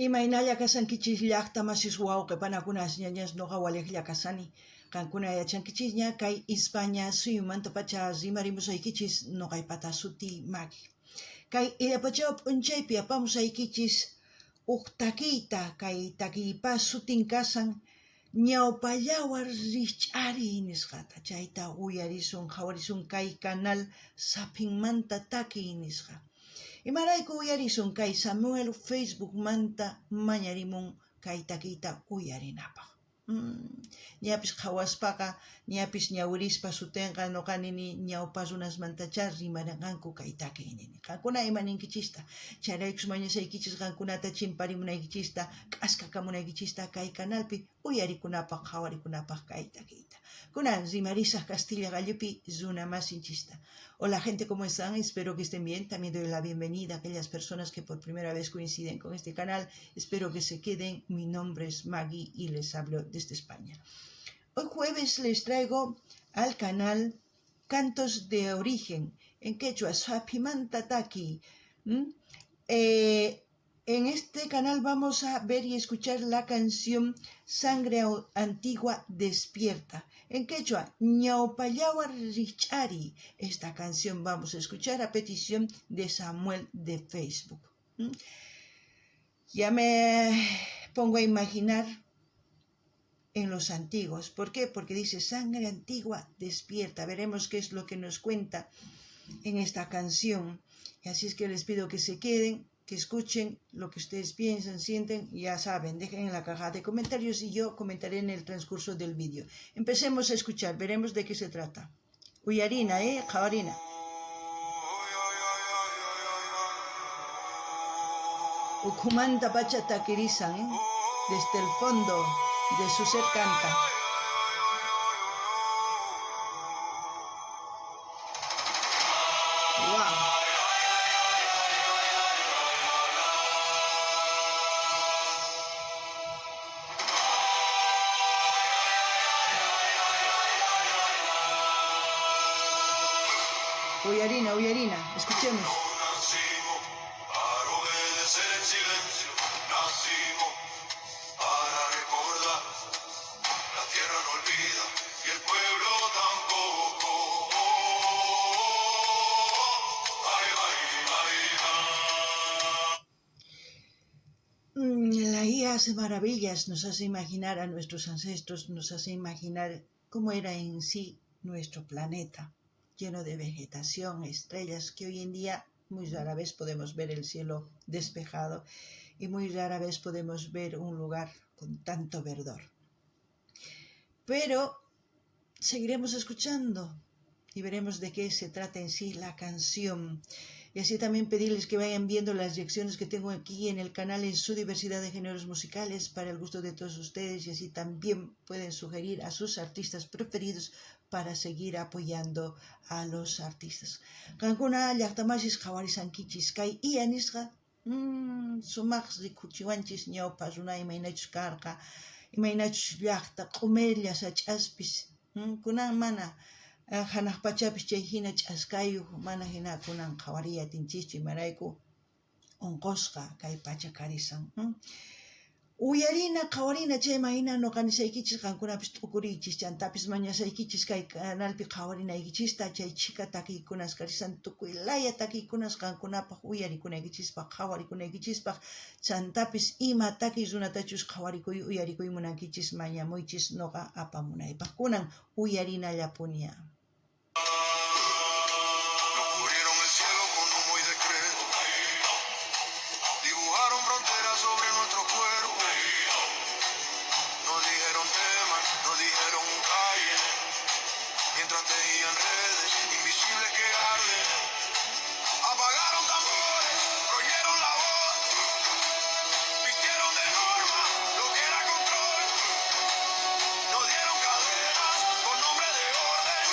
Imaynalla kashankichis llajta masis wawqe panakunas ñañas noqa walejlla kashani. Qankuna yachankichisña kay Ispaña suyumantapacha rimarimusaykichis noqaypata sutiy Maggie. Kay illapachaw p'unchaypi apamusaykichis uj takiyta kay takiypa sutin kashan ñawpallawa rijch'ariy nisqata chayta uyarisun qhawarisun kay canal saphinmanta takiy nisqa. Imarayku uyarisun kay Samuel Facebookmanta mañarimun kay takiyta uyarinapaj. Ñapis qhawaspaqa, ñapis ñawirispa sutenqa noqa nini ñawpa runasmantachá rimarenqanku kay takiy nini. Qankuna ima ninkichista? Chayraykus mañasaykichis qankunata chimparimunaykichista, k'askakamunaykichista kay canalpi uyarikunapaj, qhawarikunapaj kay takiyta. Kunan rimarisaj Castilla qallupi runa masinchista. Hola gente, ¿cómo están? Espero que estén bien. También doy la bienvenida a aquellas personas que por primera vez coinciden con este canal. Espero que se queden. Mi nombre es Maggie y les hablo desde España. Hoy jueves les traigo al canal Cantos de Origen, en quechua, Saphimanta Taki. En este canal vamos a ver y escuchar la canción Sangre Antigua Despierta. En quechua, Ñawpallawa Rijch'ariy. Esta canción vamos a escuchar a petición de Samuel de Facebook. Ya me pongo a imaginar en los antiguos. ¿Por qué? Porque dice sangre antigua despierta. Veremos qué es lo que nos cuenta en esta canción. Y así es que les pido que se queden, que escuchen lo que ustedes piensan, sienten, ya saben, dejen en la caja de comentarios y yo comentaré en el transcurso del vídeo. Empecemos a escuchar, veremos de qué se trata. Uyarina, qhawarina. Ukhumanta pacha takirisan, desde el fondo de su ser canta. Wow. Uyarina, uyarina, escuchemos. Nacimos para obedecer en silencio, nacimos para recordar. La tierra no olvida y el pueblo tampoco. Ay, ay, ay, ay. La IA hace maravillas, nos hace imaginar a nuestros ancestros, nos hace imaginar cómo era en sí nuestro planeta, lleno de vegetación, estrellas, que hoy en día muy rara vez podemos ver el cielo despejado y muy rara vez podemos ver un lugar con tanto verdor. Pero seguiremos escuchando y veremos de qué se trata en sí la canción. Y así también pedirles que vayan viendo las reacciones que tengo aquí en el canal en su diversidad de géneros musicales para el gusto de todos ustedes, y así también pueden sugerir a sus artistas preferidos para seguir apoyando a los artistas. Qankuna llaqtamasis qhawarisankichis kay IA nisqa, sumaq rikuchiwanchis ñawpa runa imaynachus karqa, imaynachus llaqta q'umerlla sach'aspis, kunan mana hanaq pachapis chay hina ch'askayuq, mana hina kunan qhawariy atinchischu, imarayku unqusqa kay pacha karisan. Uyarina, qhawarina chayman hina noqa nisaykichis, qankunapis t'ukuriychis, chantapis mañasaykichis kay canalpi qhawarinaykichista, chay chhika takiykunas karisan, tukuy laya takiykunas qankunapaj uyarikunaykichispaj, qhawarikunnaykichispaj, chantapis ima takiy runatachus qhawarikuy, uyarikuy munankichis, mañamuychis noqa apamunaypaj. Kunan uyarinallapuni. Nos cubrieron el cielo con humo y decreto. Dibujaron fronteras sobre nuestro cuerpo. No dijeron teman, no dijeron callen. Mientras tejían redes invisibles que arden. Apagaron tambores, prohibieron la voz. Vistieron de norma lo que era control. Nos dieron cadenas con nombre de orden.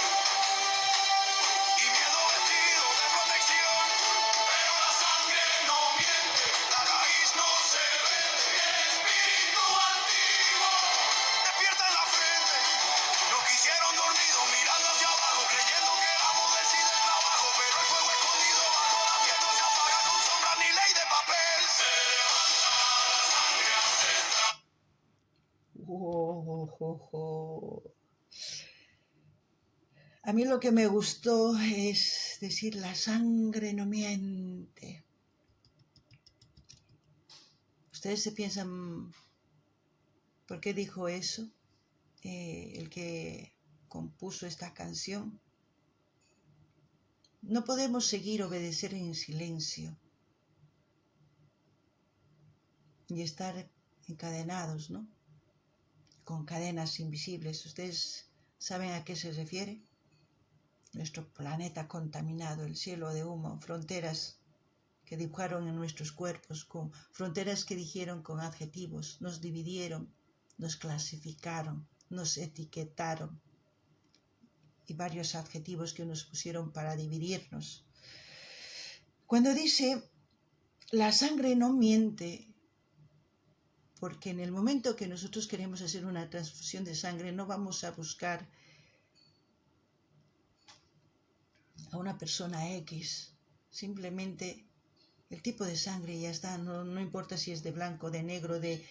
A mí lo que me gustó es decir, la sangre no miente. ¿Ustedes se piensan por qué dijo eso el que compuso esta canción? No podemos seguir obedecer en silencio y estar encadenados, ¿no? Con cadenas invisibles. ¿Ustedes saben a qué se refiere? Nuestro planeta contaminado, el cielo de humo, fronteras que dibujaron en nuestros cuerpos, con fronteras que dijeron con adjetivos, nos dividieron, nos clasificaron, nos etiquetaron y varios adjetivos que nos pusieron para dividirnos. Cuando dice, la sangre no miente, porque en el momento que nosotros queremos hacer una transfusión de sangre, no vamos a buscar a una persona X, simplemente el tipo de sangre ya está, no importa si es de blanco, de negro, de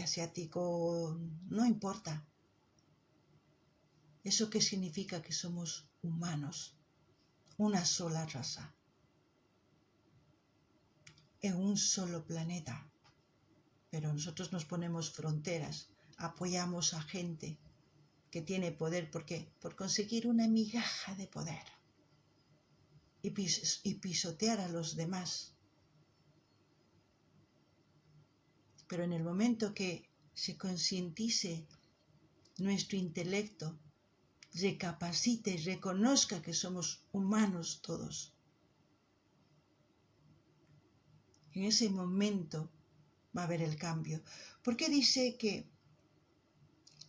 asiático, no importa. ¿Eso qué significa? Que somos humanos, una sola raza, en un solo planeta. Pero nosotros nos ponemos fronteras, apoyamos a gente que tiene poder, ¿por qué? Por conseguir una migaja de poder y pisotear a los demás. Pero en el momento que se concientice nuestro intelecto, recapacite y reconozca que somos humanos todos, en ese momento va a haber el cambio. ¿Por qué dice que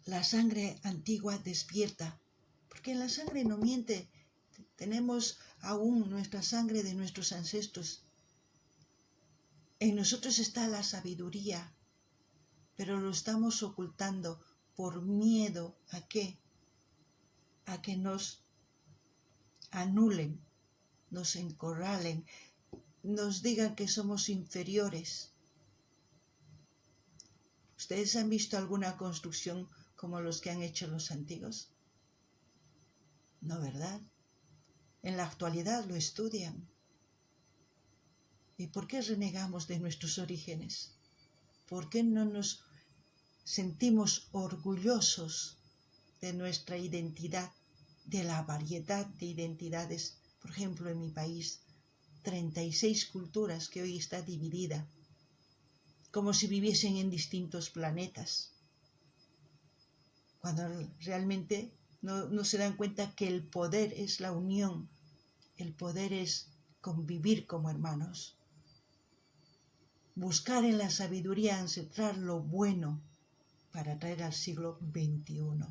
la sangre antigua despierta? Porque la sangre no miente. Tenemos aún nuestra sangre de nuestros ancestros. En nosotros está la sabiduría, pero lo estamos ocultando por miedo a qué? A que nos anulen, nos encorralen, nos digan que somos inferiores. ¿Ustedes han visto alguna construcción como los que han hecho los antiguos? No, ¿verdad? En la actualidad lo estudian. ¿Y por qué renegamos de nuestros orígenes? ¿Por qué no nos sentimos orgullosos de nuestra identidad, de la variedad de identidades? Por ejemplo, en mi país, 36 culturas que hoy está dividida, como si viviesen en distintos planetas, cuando realmente no se dan cuenta que el poder es la unión, el poder es convivir como hermanos, buscar en la sabiduría ancestral lo bueno para traer al siglo XXI.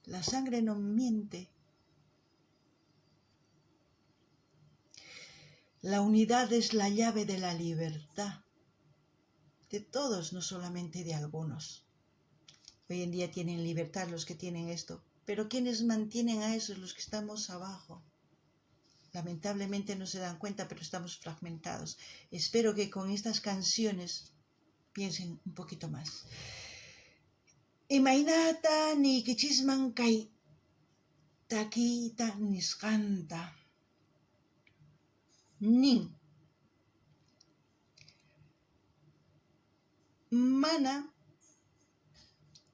La sangre no miente. La unidad es la llave de la libertad, de todos, no solamente de algunos. Hoy en día tienen libertad los que tienen esto, pero ¿quiénes mantienen a esos? Los que estamos abajo. Lamentablemente no se dan cuenta, pero estamos fragmentados. Espero que con estas canciones piensen un poquito más. Imaynata niykichisman kay takiyta nisqanta. Nin. Mana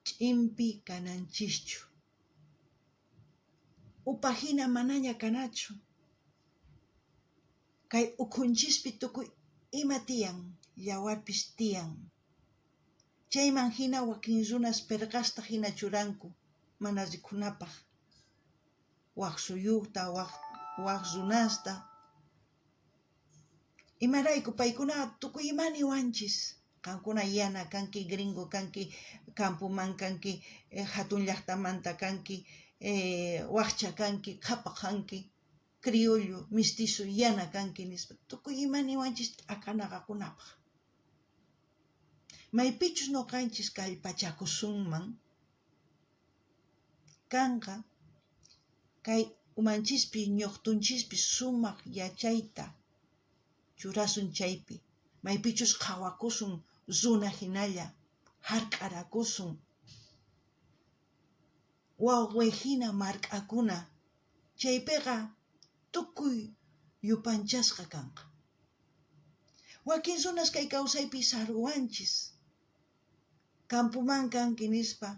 ch'inpi kananchischu. Upahina manaña kanachu. Kay ukhunchispi tukuy ima tiyan, yawarpis tiyan. Chayman hina wakin runas perqasta hina churanku, mana rikunapaq. Wak suyuqta, wak runasta. Imarayku paykuna tukuy ima niwanchis. Qankuna yana kanki, gringo kanki, campoman kanki, hatun llaqtamanta kanki, wakcha kanki, qhapaq kanki, criollo, mestizo, yana kanki nispa. Tukuy ima niwanchis t'akanaqakunapaq. Maypichus noqanchis kallpachakusunman kanqa kay umanchispi ñuqtunchispi sumaq yachayta churasun chaypi. Maypichus qhawakusun runa hinalla, hark'arakusun. Wawqe jina mark'akuna, chaypeqa tukuy yupanchasqa kanqa. Wakin runas kay kawsaypi sarwanchis. Campoman kanki nispa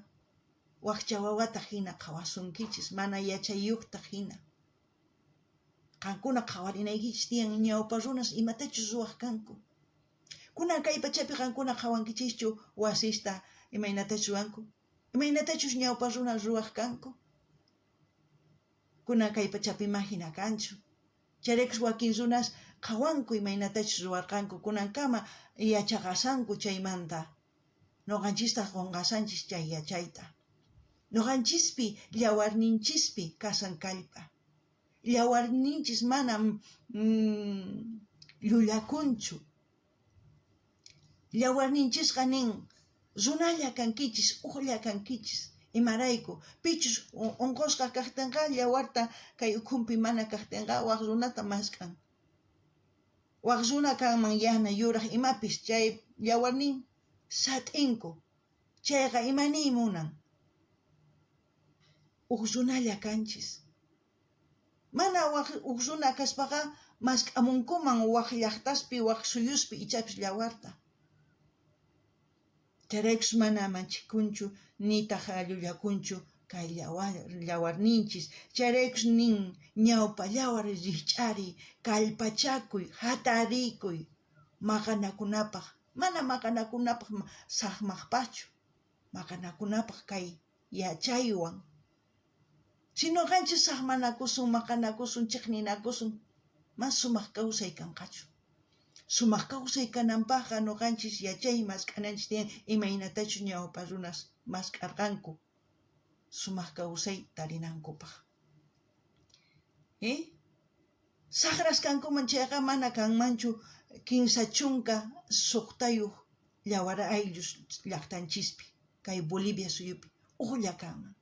wajcha wawata jina qhawasunkichis, mana yachayyojta jina. Qankuna qhawarinaykichis tiyan ñawpa runas imatachus ruwaj kanku. Kunan kay pachapi qankuna qhawankichischu wasista imaynatachus ruwanku, imaynatachus ñawpa runas ruwaj kanku. Kunan kay pachapi ma jina kanchu. Chayraykus wakin runas qhawanku imaynatachus ruwarqanku, kunankama yachaqasanku chaymanta. Noqanchistaj qonqasanchis chay yachayta. Noqanchispi llawarninchispi kasan kallpa. Llawarninchis mana llullakunchu. Llawarninchisqa nin, runalla kankichis, ujlla kankichis. Imarayku? Pichus onqosqa kajtenqa llawarta kay ukhunpi mana kajtenqa waj runata mask'an. Waj runa kanman yana, yuraj imapis chay llawarnin sat'inku. Chayqa ima niy munan? Uj runalla kanchis. Mana waj uj runa kaspaqa mask'amunkuman waj llajtaspi, waj suyuspi ichapis llawarta. Chayraykus mana manchikunchu nitaj llullakunchu kay llawarninchis. Chayraykus nin ñawpa llawar rijch'ariy, kallpachakuy, jatarikuy maqanakunapaj. Mana maqanakunapaj sajmajpajchu, maqanakunapaj kay yachaywan. Si noqanchis sajmanakusun, maqanakusun, chejninakusun, mas sumaj kawsay kanqachu. Sumaj kawsay kananpajqa noqanchis yachay mask'ananchis tiyan imaynatachus ñawpa runas mask'arqanku sumaj kawsay tarinankupaj. Sajras kankuman chayqa mana kanmanchu 36 llawar ayllus llajtanchispi, kay Bolivia suyupi, ujlla kanman.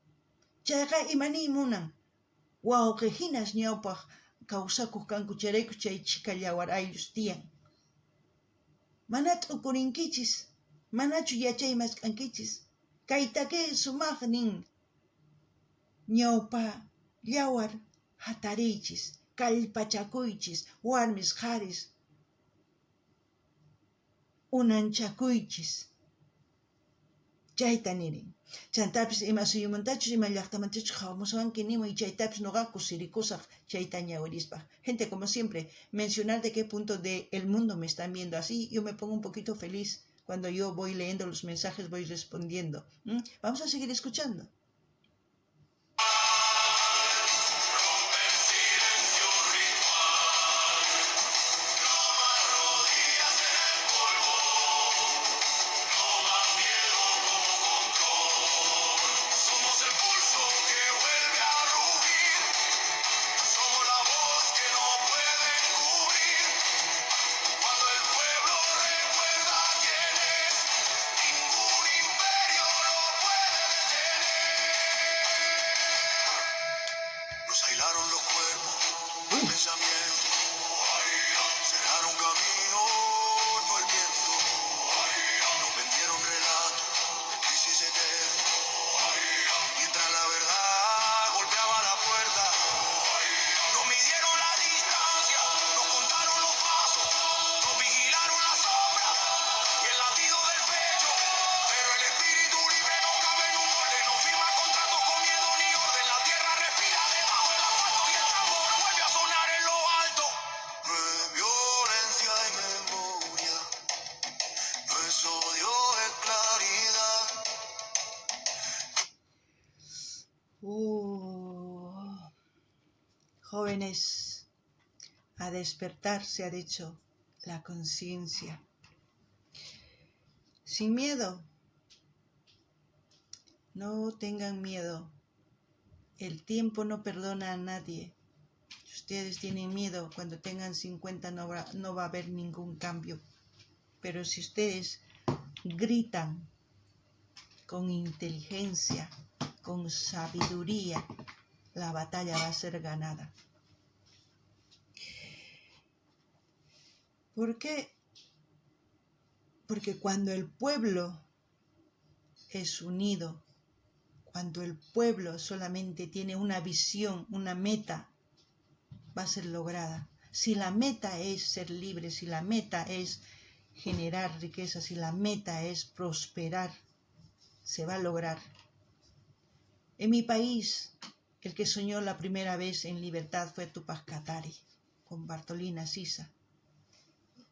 Chayqa ima niy munan? Wawqe jinas ñawpaj kawsakoj kanku chayrayku chay chhika llawar ayllus tiyan. Mana t'ukurinkichis, manachu yachay mask'ankichis? Kay takey sumaj nin, ñawpa llawar jatariychis, kallpachakuychis, warmis qharis unanchakuychis. Chayta nirin. Chantapis ima suyumantachus, ima llajtamantachus qhawamuswanki nimuy, chaytapis noqa kusirikusaj chayta ñawirispa. Gente, como siempre, mencionar de qué punto del mundo me están viendo. Así yo me pongo un poquito feliz cuando yo voy leyendo los mensajes, voy respondiendo. Vamos a seguir escuchando. Rompe el silencio ritual, no más rodillas en el polvo, no más miedo como control. Somos el pulso que vuelve a rugir, somos la voz que no pueden cubrir. Cuando el pueblo recuerda quién es, ningún imperio lo puede detener. Nos aislaron los cuerpos, el pensamiento, cerraron camino, no el viento. Nos vendieron relatos de crisis eterna, mientras la verdad golpeaba la puerta. Nos midieron la distancia, nos contaron los pasos, nos vigilaron la sombra y el latido del pecho. Pero el espíritu libre no cabe en un molde, no firma contratos con miedo ni orden. La tierra respira debajo del asfalto y el tambor vuelve a sonar en lo alto. No es violencia y memoria, no es odio, es claridad. Jóvenes, a despertar se ha dicho la conciencia. Sin miedo, no tengan miedo. El tiempo no perdona a nadie. Si ustedes tienen miedo, cuando tengan 50 no va a haber ningún cambio. Pero si ustedes gritan con inteligencia, con sabiduría, la batalla va a ser ganada. ¿Por qué? Porque cuando el pueblo es unido, Cuando el pueblo solamente tiene una visión, una meta, va a ser lograda. Si la meta es ser libre, si la meta es generar riqueza, si la meta es prosperar, se va a lograr. En mi país, el que soñó la primera vez en libertad fue Tupac Katari, con Bartolina Sisa.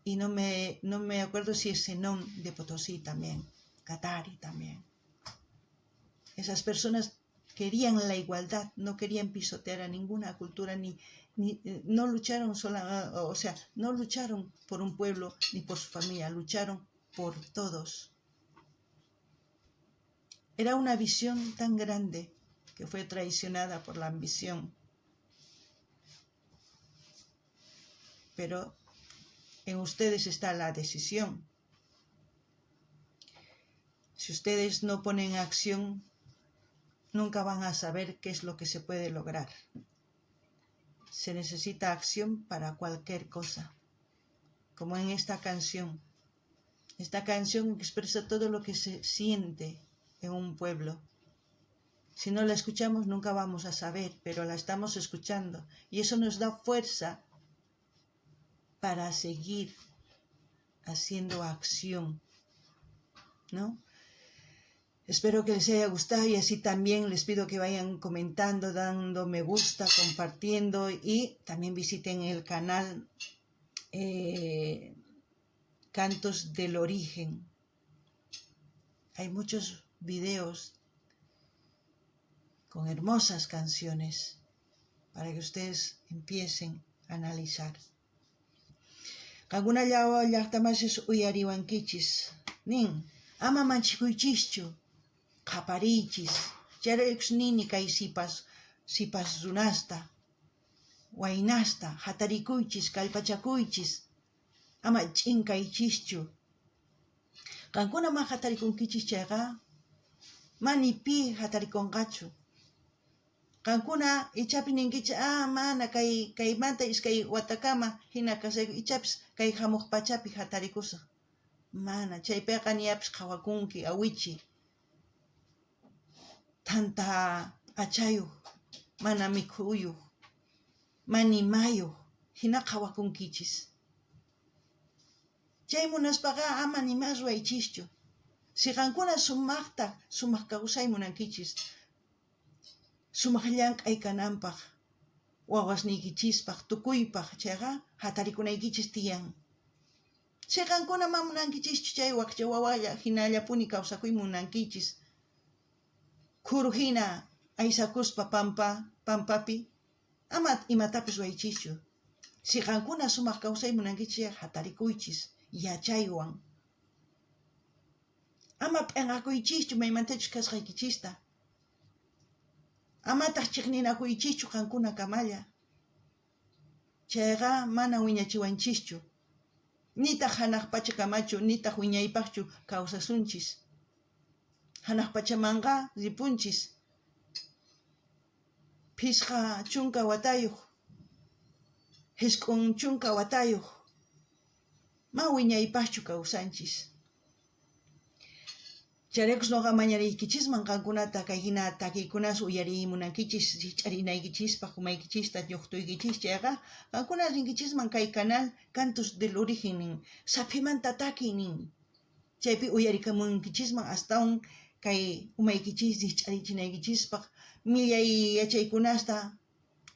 Y no me acuerdo si es Zenón de Potosí también, Katari también. Esas personas querían la igualdad, no querían pisotear a ninguna cultura, ni no lucharon sola, o sea, no lucharon por un pueblo ni por su familia, lucharon por todos. Era una visión tan grande que fue traicionada por la ambición. Pero en ustedes está la decisión. Si ustedes no ponen acción, nunca van a saber qué es lo que se puede lograr. Se necesita acción para cualquier cosa, como en esta canción. Esta canción expresa todo lo que se siente en un pueblo. Si no la escuchamos, nunca vamos a saber, pero la estamos escuchando y eso nos da fuerza para seguir haciendo acción, ¿no? Espero que les haya gustado y así también les pido que vayan comentando, dando me gusta, compartiendo y también visiten el canal Cantos del Origen. Hay muchos videos con hermosas canciones para que ustedes empiecen a analizar. Qankuna llaqtamasis uyariwankichis nin, ama manchikuychischu, qapariychis, chayraykus nini kay sipas, sipas runasta, waynasta, hatarikuychis, kallpachakuychis, ama ch'inkaychischu. Qankuna ma hatarikunkichis chayqa, mani pi hatarikunqachu. Qankuna ichapi ninkichis, ah, mana kay kaymanta iskay watakama hina kasayku, ichapis kay hamuq pachapi hatarikusaq. Mana, chaypiqa niyapis qhawakunki awichi. Thanta p'achayuq, mana mikhuyuq, manimayuq, hina qhawakunkichis. Chay munaspaqa ama nima ruwaychischu. Si qankuna sumaqta, sumaq kawsay munankichis, sumaq llank'ay kananpaq, wawasniykichispaq, tukuypaq, chayqa hatarikunaykichis tiyan. Si qankuna ma munankichischu chay wakcha wawalla hinallapuni kawsakuy munankichis, khuru hina aysakuspa pampa, pampapi, ama imatapis ruwaychischu. Si qankuna sumaq kawsay munankichis, hatarikuychis yachaywan. Ama p'enqakuychischu maymantachus kasqaykichista. Amataq chiqninakuychischu qankuna kamalla. Chayqa mana wiñachiwanchischu. Nitaq hanaq pachakamachu, nitaq wiñaypaqchu kawsasunchis. Hanaq pachamanqa ripunchis. 50 watayuq, 90 watayuq, ma wiñaypaqchu kawsanchis. Chayraykus noqa mañariykichisman qankunata kay hina takiykunas uyarimunankichis, rikch'arinaykichispaq, umaykichista ñuqtuykichis chayqa, qankuna rinkichisman kay canal Cantos del Origen nin, saphimanta takiy nin. Chaypi uyarikamunkichisman astawan kay umaykichis rikch'arichinaykichispaq, millay yachaykunasta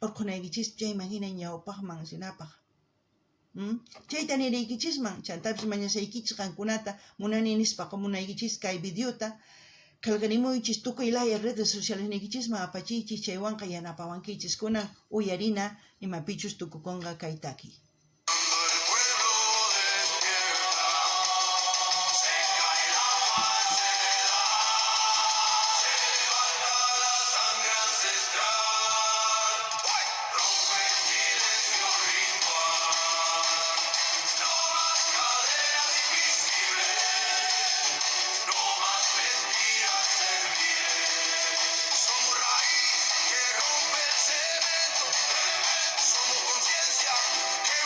urqhunaykichis chayman hina ñawpaqman rinapaq. Chayta niraykichisman, chantapis mañasaykichis qankunata munani nispa qomunaykichis kay videota, qillqarimuychis tukuy laya redes sociales niykichisman apachiychis, chaywanqa yanapawankichis. Kunan uyarina imapichus tukukunqa kay takiy. Cuando el pueblo despierta, se cae la falsedad, se levanta la sangre ancestral, rompe el silencio ritual. No más cadenas invisibles, no más mentiras serviles. Somos raíz que rompe el cemento, somos conciencia que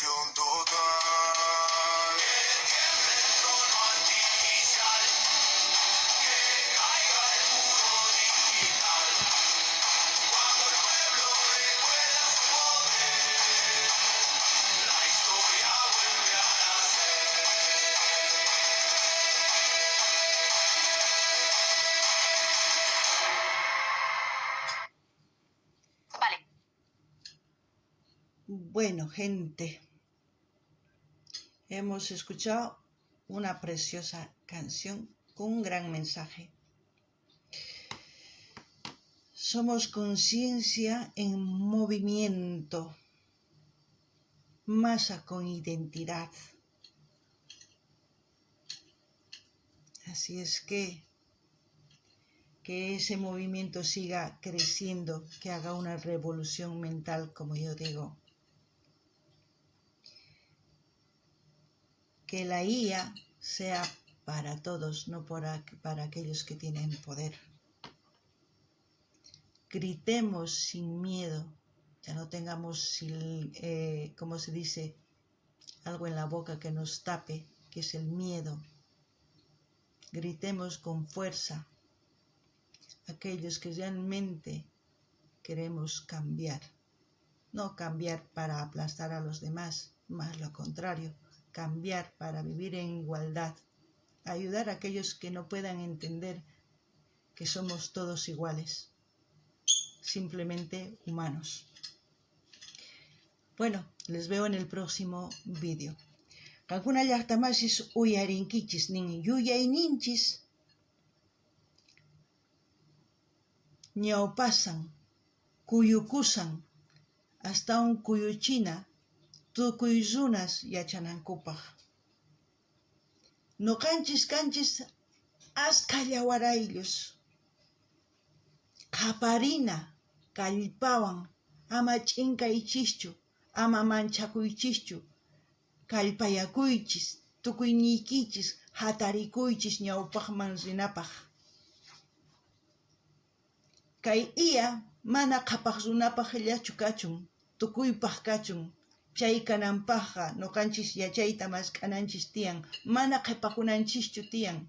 Revolución total. Que tiemble el trono artificial, que caiga el muro digital. Cuando el pueblo recuerda su poder, la historia vuelve a nacer. Vale. Bueno, gente, hemos escuchado una preciosa canción con un gran mensaje. Somos conciencia en movimiento, masa con identidad. Así es que ese movimiento siga creciendo, que haga una revolución mental, como yo digo. Que la IA sea para todos, no para aquellos que tienen poder. Gritemos sin miedo, ya no tengamos, ¿cómo se dice?, algo en la boca que nos tape, que es el miedo. Gritemos con fuerza aquellos que realmente queremos cambiar. No cambiar para aplastar a los demás, más lo contrario, cambiar para vivir en igualdad, ayudar a aquellos que no puedan entender que somos todos iguales, simplemente humanos. Bueno, les veo en el próximo vídeo. Qankuna llaqtamasis uyarinkichis nin yuyayninchis ñawpasan, kuyukusan, astawan kuyuchina tukuy runas yachanankupaj. Noqanchis kanchis askha llawarayllus. Qhaparina kallpawan, ama ch'inkaychischu, ama manchakuychischu, kallpayakuychis, tukuyniykichis hatarikuychis ñawpaqman rinapaj. Kay IA mana qhapaq runapaqllachu kachun, tukuypaq kachun. Chay kananpaqqa noqanchis yachayta mask'ananchis tiyan, mana qhipakunanchischu tiyan.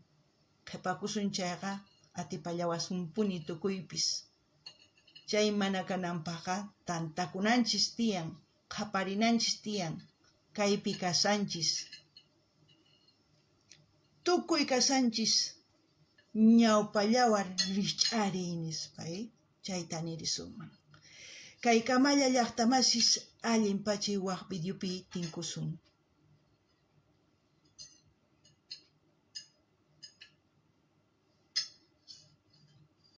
Qhipakusun chayqa atipallawasunpuni tukuypis. Chay mana kananpaqqa tantakunanchis tiyan, qhaparinanchis tiyan, kaypi kasanchis. Tukuy kasanchis ñawpallawar rikch'ariy nispa, chayta nirisunman. Kay kamalla llaqtamasis allin pachay waj videopi tinkusun.